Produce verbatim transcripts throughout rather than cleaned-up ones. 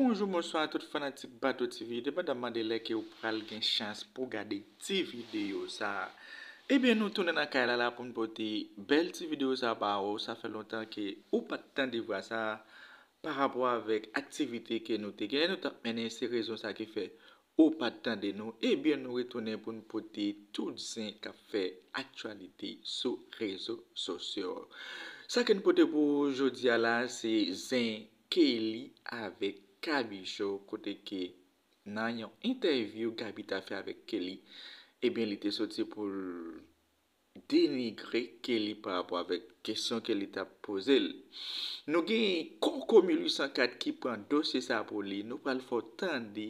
Bonjou, bonswa tout fanatik Bato T V. Depandaman de lè ke w pral gen chans pou gade ti videyo sa a. Ebyen, nou tounen nan kay la la pou n pote bèl ti videyo sa a ba ou. Sa fè lontan ke ou pa t tande vwa sa a pa rapò avèk aktivite ke nou te gen, nou t ap mennen. Se rezon sa ki fè ou pa t tande nou. Ebyen, nou retounen pou n pote tout zen k ap fè aktyalite sou rezo sosyo. Sa ke n pote pou jodi a la, se zen Kelly avèk Gaby Show, kote ke nan yon entèvyou Gaby ta fè avèk Kelly, ebyen, li te soti pou l denigre Kelly pa rapò avèk kesyon ke li t ap poze l. Nou gen Koko mil uit san kat ki pran dosye sa pou li. Nou pral fè w tande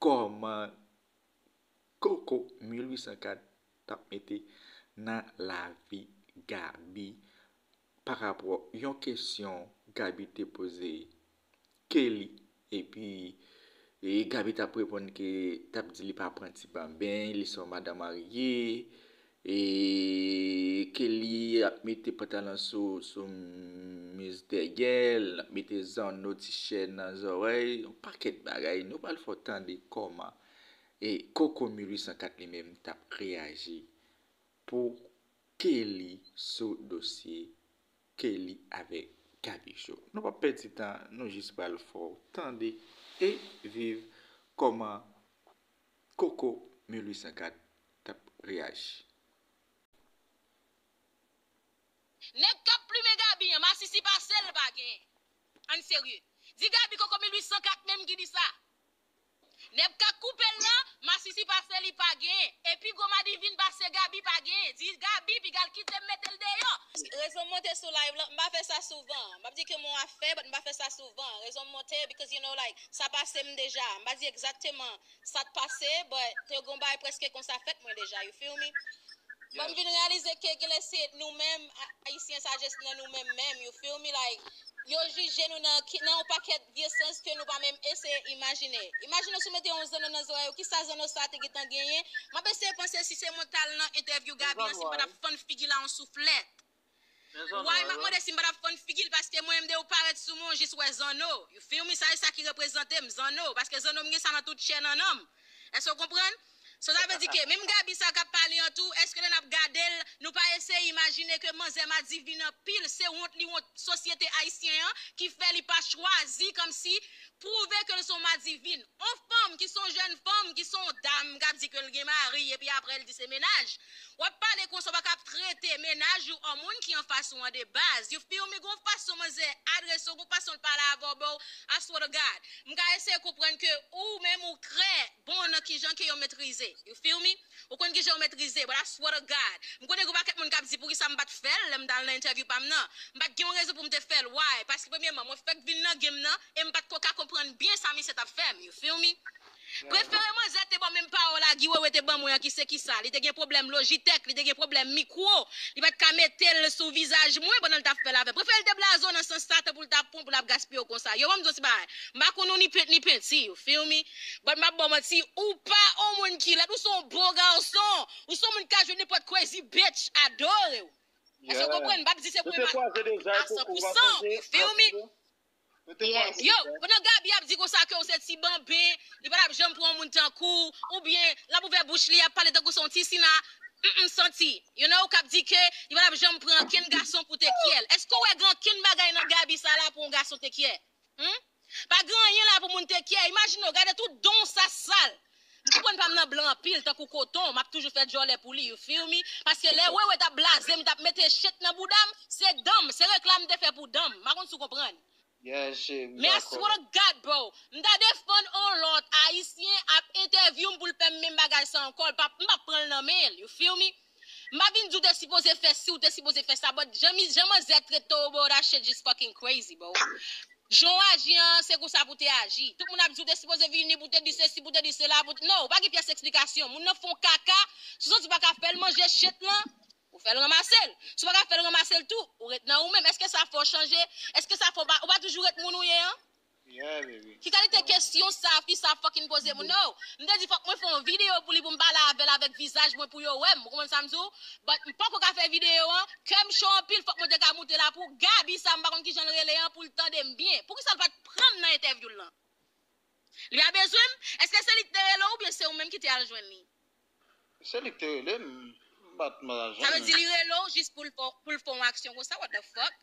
kòman Koko mil uit san kat t ap mete nan lavi Gaby pa rapò yon kesyon Gaby te poze Kelly. Epi, e, Gaby t ap reponn ke t ap di li pa pran ti banben, li se yon madanm marye, e Kelly ap mete pantalon sou, sou miz dèyè l, l ap mete zanno, ti chèn nan zòrèy, yon pakèt bagay. Nou pral fè w tande kòman e Koko mil uit san kat li menm t ap reyaji pou Kelly sou dosye Kelly avèk Gaby Show. Nou p ap pèdi tan, nou jis pral fè w tande e viv kòman Koko mil uit san kat t ap reyaji. Nèg k ap plimen Gaby an, masisi pase l pa gen. Ann serye. Di Gaby Koko mil uit san kat menm ki di sa. Nèg k ap koupe l lan, masisi pase li pa gen. E pi gwo madivin pase Gaby pa gen. Di Gaby piga l kite m mete l deyò. Rezon m monte sou live lan, m pa fè sa souvan. M p ap di ke m on afè, but m pa fè sa souvan. Rezon m monte, because you know, like, sa pase m deja. M pa di egzakteman sa t pase, but te gon bagay prèske konsa fèt mwen deja, you feel me? But m vin reyalize ke genlè se nou menm, a- Ayisyen sa just nan nou menm menm, you feel me? Like, yo jije nou nan, ki- nan yon pakèt vye sans ke nou pa menm eseye imajine. Imajine si w mete yon zanno nan zòrèy ou, kisa zanno sa te gentan genyen? M ap eseye panse si se mwen t al nan entèvyou Gaby an, si m pa t ap fann figi l a yon souflèt. Why m ap mande si m pa t ap fann figi l, paske mwen menm de ou parèt sou mwen, ou jis wè zanno. You feel me? Sa e sa ki reprezante m, zanno. Paske zanno m gen sa nan tout chè nan nanm. Èske w konprann? So sa vle di ke menm Gaby sa k ap pale an tou, èske lè n ap gade l, nou pa eseye imajine ke manzè madivin anpil, se wont li wont sosyete ayisyen an ki fè li pa chwazi kòmsi pwouve ke l se yon madivin. On fanm ki se yon jèn fanm, ki se yon dam, k ap di ke l gen mari, epi apre l di se mennaj. W ap pale konsa, w pa ka ap trete mennaj ou an moun ki anfas ou an de baz. You feel me? Gon fason manzè adrese w, gon fason l pale avè w, bro. I swear to God. M ka eseye konprann ke ou menm ou trè bon nan kijan ke yo metrize. You feel me? Ou konn kijan yo metrize, but I swear to God. M konnen gon pakèt moun k ap di poukisa m pa t fè l lè m t al nan entèvyou pa m nan. M pa t gen yon rezon pou m te fè l. Why? Paske premyèman, mwen fèk vin nan game nan e m pa t ko ka konprann byen sa misye t ap fè m. You feel me? Prefere manzè te ban menm pawòl a Guy Wewe te ban mwen an ki se kisa? Li te gen pwoblèm Logitech, li te gen pwoblèm mikwo, li pa t ka mete l sou vizaj mwen pandan l t ap fè l avè m. Prefere l te blaze w nan sans sa tanpou l t ap pran pou l ap gaspiye w konsa. Yo, ban m di w ti bagay. M pa konn ou ni pent ni penti, you feel me? But m ap ba w manti, ou pa on moun ki lèd, ou se on bon gason. Ou se on moun k ka jwenn nenpòt crazy bitch adore w. Èske w konprann? M p ap di se pou mwen a san pou san, you feel me? Yo, pandan Gaby ap di konsa ke w se ti banben, li pa t ap janm pran yon moun tankou w, oubyen l ap ouvè bouch li, ap pale tankou se yon ti sina, m m santi, you know, k ap di ke li pa t ap janm pran ankenn gason pou te kyè l. Èske w wè gen ankenn bagay nan Gaby sa la pou yon gason te kyè? Hmm? Pa gen anyen la pou moun te kyè. Imajine w, gade tout don sa sal. M konprann pa m nan blan anpil, tankou koton, m ap toujou fè djòlè pou li, you feel me? Paske lè Wewe t ap blaze m, t ap mete chet nan bouda m, se dan m, se reklam m te fè pou dan m. M pa konn si w konprann. Men I swear to God, bro. M ta defann on lòt Ayisyen ap entèvyou m pou l fè m menm bagay sa ankò. L p ap, m p ap pran l nan men l. You feel me? M pa vin di w te sipoze fè si, w te sipoze fè sa, but jan mi, jan manzè trete w, bro, that shit just fucking crazy, bro. Jan w aji an, se konsa pou te aji. Tout moun ap di w te sipoze vini pou te di sesi, pou te di sela, pou te, no, ou pa gen pyès eksplikasyon. Moun nan fè w kaka, si w santi w pa ka fè l manje chet lan, ou fè l ranmase l. Si w pa ka fè l ranmase l tou, ou ret nan ou menm. Èske sa fè w chanje? Èske sa fè w pa, ou pa toujou ret moun ou ye an? Ki kalite kesyon sa fi sa fucking poze moun? No. M te di fòk mwen fè yon videyo pou li pou m pale avè l avèk vizaj mwen pou yo wè m. Ou konprann sa m di w? But m poko ka fè videyo an. Kè m cho anpil, fòk mwen te ka moute la pou Gaby sa m pa konn kijan l rele an pou l tande m byen. Poukisa l pa t pran m nan entèvyou l lan? Li pa bezwen m? Èske se li ki te rele w oubyen se ou menm ki te al jwenn li? Se li ki te rele m. M pa t mal al Sa vle jwenn di li. Li rele w jis pou l fè pou l fè yon aksyon konsa, what the fuck?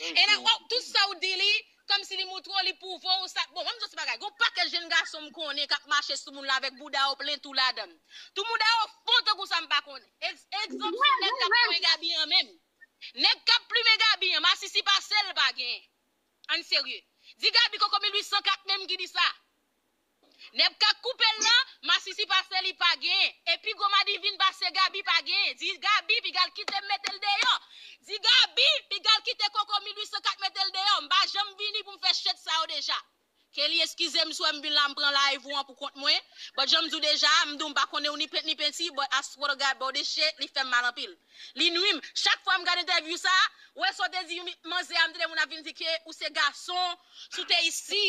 E nan w tout sa w di li, kòmsi li moutre w, li pwouve w sa. Bon, mwen m di w ti bagay, gon pakèt jèn gason m konnen k ap mache sou moun la avèk bouda yo plen tou ladan l. Tou bouda yo fon tankou sa m pa konnen. Egzanp, se nèg k ap plimen Gaby an menm. Nèg k ap plimen Gaby an, masisi pase l pa gen. Ann serye. Di Gaby Koko mil uit san kat menm ki di sa. Nèg k ap koupe l lan, masisi pase li pa gen. Epi gwo madivin pase Gaby pa gen. Di Gaby piga l kite m mete l deyò. Di Gaby piga l kite Koko mil uit san kat mete l deyò. M pa janm vini pou m fè shit sa yo deja. Kelly, eskize m si w wè m vin la, m pran live ou an pou kont mwen. But jan m di w deja, m di w m pa konnen w ni pent ni penti, but I swear to God, bro, this shit, li fè m mal anpil. Li nwi m. Chak fwa m gade entèvyou sa, ou wè sa w te di manzè a, m tande moun ap vin di ke ou se gason, si w te isi,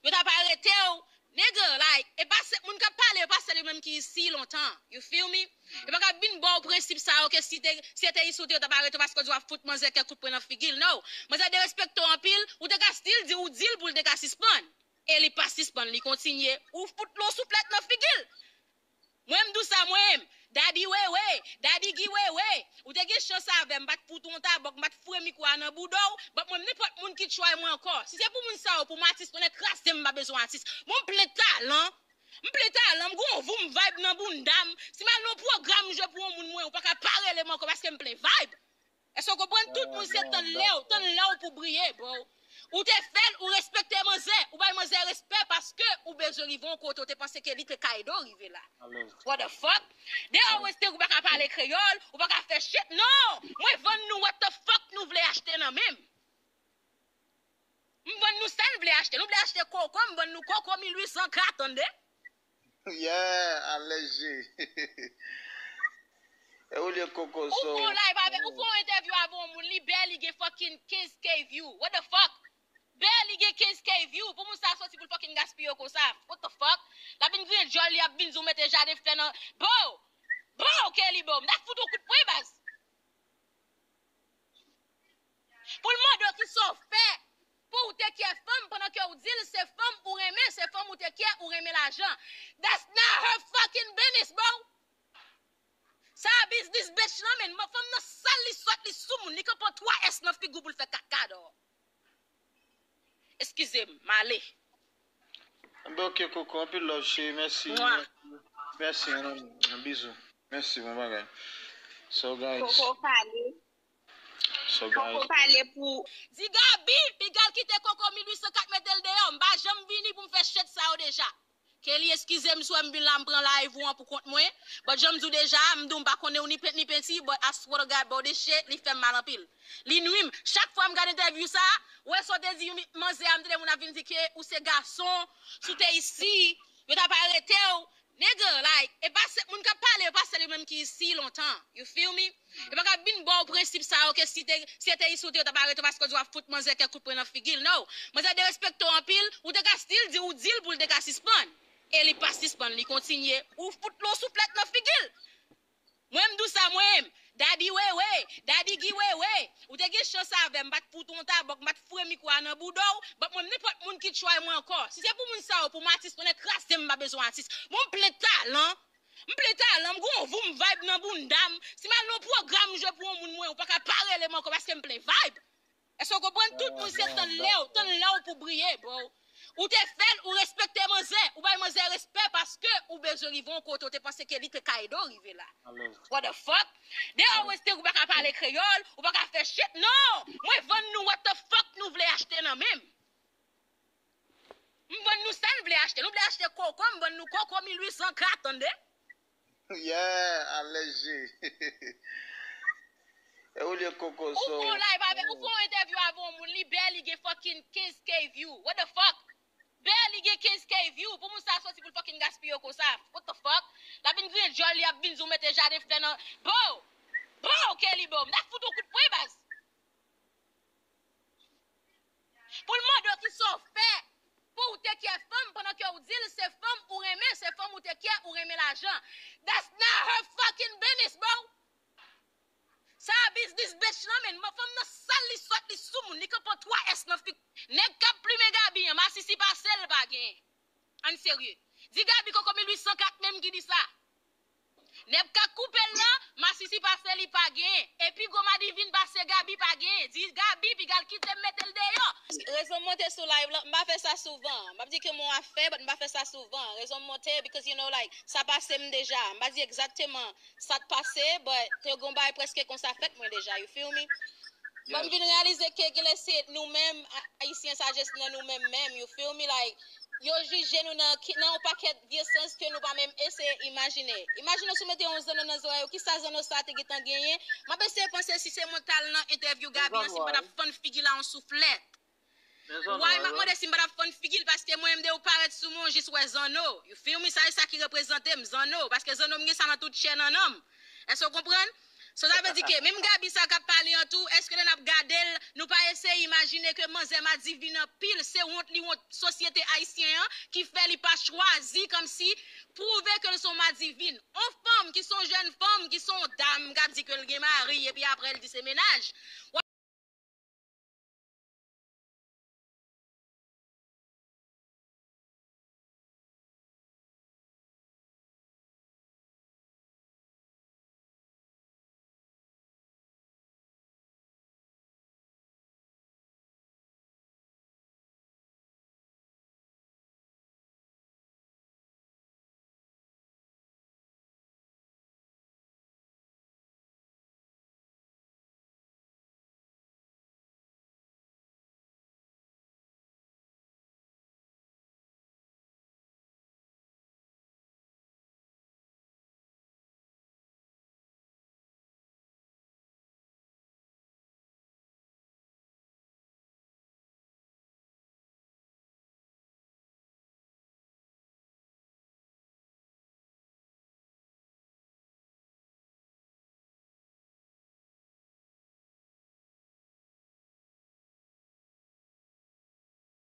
yo t ap arete w. Nigga, like, e pa se moun k ap pale, e pa sèl yo menm ki isi lontan. You feel me? Yo pa ka vin ba w prensip sa yo ke si te, si te isi w te yo t ap arete w paske w di w ap fout manzè kèk kout pwen nan figi l. No. Manzè derespekte w anpil, ou te ka still di, ou di l pou l te ka sispann. E li pa sispann, li kontinye. Ou fout l yon souflèt nan figi l. Mwen m di w sa mwen menm. Daddy Wewe, Daddy Guy Wewe, ou te gen chans avè m, m pa t fout ou yon tabòk, m pa t foure mikwo a nan bouda w, but mwen menm nenpòt moun ki try mwen ankò. Si se pou moun sa yo, pou m atis, konnen kraze m, m pa bezwen atis. Mwen m plen talan. M plen talan, m gon voum vibe nan bounda m. Si m al nan yon pwogram m jwe pou yon moun mwen, ou pa ka pa rele m ankò paske m plen vibe. Èske w konprann? Tout moun se tann lè w, tann lè w pou briye, bro. Ou te fè l, ou respekte manzè, ou bay manzè respè paske ou bezwen rive yon kote, ou te panse ke li te ka ede w rive la. What the fuck? They always think ou pa ka pale kreyòl, ou pa ka fè shit. Non! Mwen vann nou what the fuck nou vle achte nan men m. M vann nou sa n vle achte. Nou vle achte koko, m vann nou koko mil uit san kat, tande? Yeah, alèje. E ou li koko Ou fè yon live avè, ou fè yon entèvyou avè yon moun, li barely gen fucking kenz K view. What the fuck? Barely gen kenz K view. Pou moun sa soti pou l fucking gaspiye yo konsa. What the fuck? L ap vin griyen djòl li, ap vin di w mete jaden flè nan. Bro! Bro, Kelly, bro. M ta fout ou kout pwen, baz. Pou l mande w kisa w fè pou w te kè fanm pandan ke w di l se fanm ou renmen, se fanm ou te kè, ou renmen lajan. That's not her fucking business, bro. Sa a biznis bitch lan, men fanm nan sal, li sòt, li soumoun, li ka pran twa S nan figi w pou l fè kaka dò. Eskize m, m ale. Enben ok koko, anpil love cheri, mèsi. Mèsi, mèsi, mèsi, bizou. Mèsi, bon bagay. So guys. Koko pale. So Koko guys. Pale pou Di Gaby, piga l kite koko mil uit san kat mete l deyò. M pa janm vini pou m fè shit sa yo deja. Kelly, eskize m si w wè m vin la, m pran live ou an pou kont mwen. But jan m di w deja, m di w m pa konnen w ni pent ni penti, but I swear to God, bro, this shit, li fè m mal anpil. Li nwi m. Chak fwa m gade entèvyou sa, ou wè sa w te di manzè a, m tande moun ap vin di ke ou se gason, si w te isi, yo t ap arete w. Nigga, like, e pa se moun k ap pale, e pa sèl yo menm ki isi lontan. You feel me? Yo pa ka vin ba w prensip sa yo ke si te, si te isi w te yo t ap arete w paske w di w ap fout manzè kèk kout pwen nan figi l. No. Manzè derespekte w anpil, ou te ka still di, ou di l pou l te ka sispann. E li pa sispann, li kontinye. Ou fout l yon souflèt nan figi l. Mwen m di w sa mwen menm. Daddy Wewe, Daddy Guy Wewe, ou te gen chans avè m, m pa t fout ou yon tabòk, m pa t foure mikwo a nan bouda w, but mwen menm nenpòt moun ki try mwen ankò. Si se pou moun sa yo, pou m atis, konnen kraze m, m pa bezwen atis. Mwen m plen talan. M plen talan, m gon voum vibe nan bounda m. Si m al nan yon pwogram m jwe pou yon moun mwen, ou pa ka pa rele m ankò paske m plen vibe. Èske w konprann? Tout moun se tann lè w, tann lè w pou briye, bro. Ou te fè l, ou respekte manzè, ou bay manzè respè paske ou bezwen rive yon kote, ou te panse ke li te ka ede w rive la. What the fuck? They always think ou pa ka pale kreyòl, ou pa ka fè shit. Non! Mwen vann nou what the fuck nou vle achte nan men m. M vann nou sa n vle achte. Nou vle achte koko, m vann nou koko mil uit san kat, tande? Yeah, alèje. E ou li koko Ou fè yon live avè, ou fè yon entèvyou avè yon moun, li barely gen fucking kenz K view. What the fuck? Barely gen kenz K view. Pou moun sa soti pou l fucking gaspiye yo konsa. What the fuck? L ap vin griyen djòl li, ap vin di w mete jaden flè nan. Bro! Bro, Kelly, bro. M ta fout ou kout pwen, baz. Pou l mande w kisa w fè pou w te kè fanm pandan ke w di l se fanm ou renmen, se fanm ou te kè, ou renmen lajan. That's not her fucking business, bro. Sa a biznis bitch lan, men fanm nan sal, li sòt, li soumoun, li ka pran twa S nan figi. Nèg k ap plimen Gaby an, masisi pase l pa gen. Ann serye. Di Gaby koko mil uit san kat menm ki di sa. Nèg k ap koupe l lan, masisi pase li pa genyen. E pi gwo madivin pase Gaby pa genyen. Di Gaby, piga l kite m mete l deyò. Rezon m monte sou live lan, m pa fè sa souvan. M ap di ke m on afè, but m pa fè sa souvan. Rezon m monte, because you know, like, sa pase m deja. M pa di egzakteman sa t pase, but te gon bagay prèske konsa fèt mwen deja, you feel me? But m vin reyalize ke genlè se nou menm, Ayisyen, sa just nan nou menm menm, you feel me? Like, yo jije nou nan, ki- nan yon pakèt vye sans ke nou pa menm eseye imajine. Imajine si w mete yon zanno nan zòrèy ou, kisa zanno sa a te gentan genyen? M ap eseye panse si se mwen t al nan entèvyou Gaby an, si m pa t ap fann figi l a yon souflèt. Why m ap mande si m pa t ap fann figi l, paske mwen menm depi w parèt sou mwen, w jis wè zanno. You feel me? Sa e sa ki reprezante m, zanno. Paske zanno m gen sa nan tout chè nan nanm. Èske w konprann? So, sa vle di ke menm Gaby sa k ap pale an tou, èske lè n ap gade l, nou pa eseye imajine ke manzè madivin anpil, se wont li wont sosyete ayisyen an ki fè li pa chwazi kòmsi pwouve ke l se yon madivin. On fanm ki se yon jèn fanm, ki se yon dam, k ap di ke l gen mari, epi apre l di se mennaj.